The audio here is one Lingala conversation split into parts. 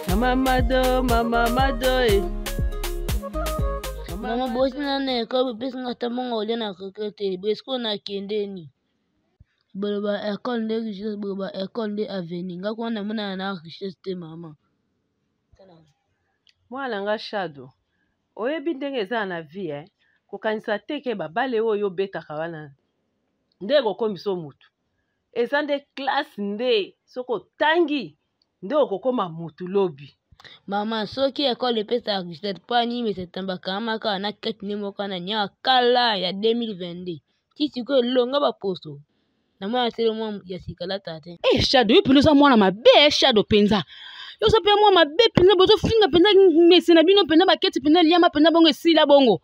Mama Mado, Mama Mado. Eh. Mama bosi na na ekole bopesi nga ata mbongo kolia na keke te boye sikoyo nakendeni boloba ekole nde richesse boloba ekole nde avenir nga kuna namonana na richesse te mama. Mwana nga Shado, oyebi ndenge eza na vie eh? Kokanisa te ke babale oyo obetaka wana nde ekokomisa yo mutu. Eza nde classe nde soki otangi nde okokoma mutu lobi. Mama soki ekole epesaka richesse mpo nini mesatamba kangama kaka na kati nde moko wana niaka kala ya 2022 ti sikoyo elonga baposo na mwana selo mwa ya sika lata te. Eh Shado, yo mpenza oza mwana mabe eh, Shado mpenza. Yo oza mpenza mwana mabe mpenza, bozofinga mpenza mese na bino mpenza baketi mpenza liama mpenza bongo esila bongo.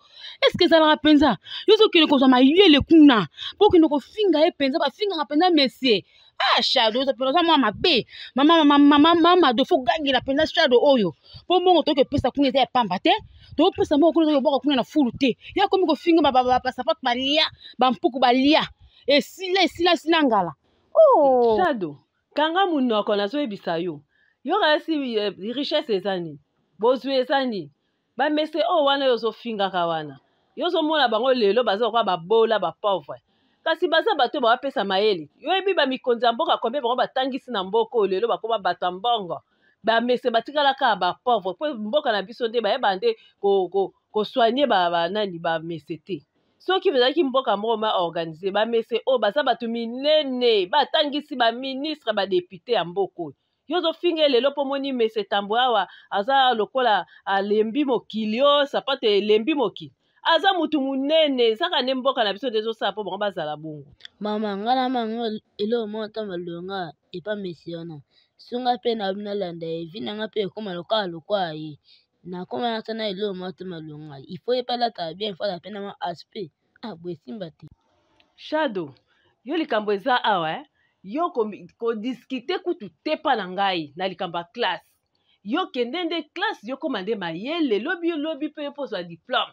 Eske ezalaka mpenza? Yo ozokende kozwa mayele kuna, mpo okende kofinga ye mpenza, bafingaka mpenza mesie. Ah Shado, oza mpenza oza mwana mabe. Mama mama mama mama do fo gangela mpenza Shado oyo. Mpo mbongo tokoki kopesa kuna eza ya pamba te. Tokopesa mbongo kuna tokobwaka kuna na fulu te. Ye akomi kofinga ba ba ba sapato balia, bampuku balia. Esila esila esila ngala. Oh. Shado, kanga munoko nazoyebisa yo. Yo kasi eh, richesse eza nini? Bozwi eza nini? Bamese oyo wana yo ozofingaka wana. Yo ozomona bango lelo baza lokola babola ba pauvre. Kasi baza bato oyo bapesa mayele. Yo oyebi ba mikonzi ya mboka combien bango batangisi na mboka oyo lelo bakoma bato ya mbongo. Bamese batikala kaka ba pauvre po mboka na biso nde bayeba nde ko, ko, ko soigner ba, ba nani bamese te. Soki ezalaki mboka moko ma organise bamese oyo baza bato minene batangisi ba ministre ba depute ya mboka oyo. Yo ozofinga ye lelo mpo omoni mese Tambwe awa aza lokola alembi mokili o sapato elembi mokili. Aza mutu munene ezaka nde mboka na biso nde ezosala mpo bango bazala bongo. Mama nga na mango eloko moko ata malonga epa mesi wana sunga mpe na nalanda ye vi na nga mpe ekoma lokola lokola ye nakoma ata na eloko moko te malonga il faut ye mpe alataka bien il faut azala mpe na mwa aspect ah boye esimba te. Shado, yo likambo eza awa eh? Yo kodiskite kutu te mpa na ngai na likambo ya classe. Yo kende nde classe, yo koma nde mayele, lobi yo lobi mpe yo mpo ozwa diplome.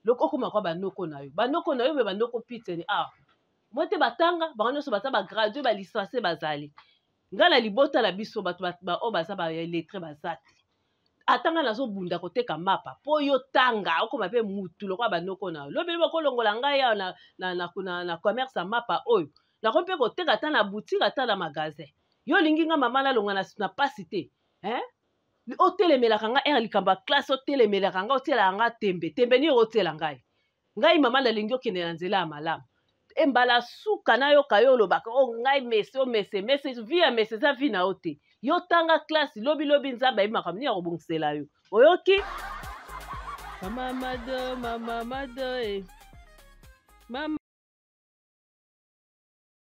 Loko okoma kwa banoko na yo. Banoko na yo mpe banoko piteni awa. Moi te batanga, bango nyonso baza ba gradué, ba licencié bazali. Ngai na libota na biso bato ba oyo baza ba illettré baza te. Ata ngai nazobunda koteka mapa mpo yo tanga okoma mpe mutu lokola banoko na yo. Lobi lobi okolongola ngai awa na, na, na, na, na commerce ya mapa oyo. Nakomi mpe koteka ata na boutique ata na magasin. Yo olingi nga mama nalonga na, na pasi te. Hein? Otelemelaka nga ere likambo ya classe, otelemelaka nga, otielaka nga tembe. Tembe nini otiela ngai? Ngai mama nalingi okende na nzela ya malamu. E mbala suka nayoka yo olobaka o oh, ngai mese o mese mese vie ya mese eza vie na yo te. Yo tanga classe lobi lobi Nzambe ayebi makambo nini akobongisela yo. Oyoki? Mama Mado, mama Mado eh. Mama.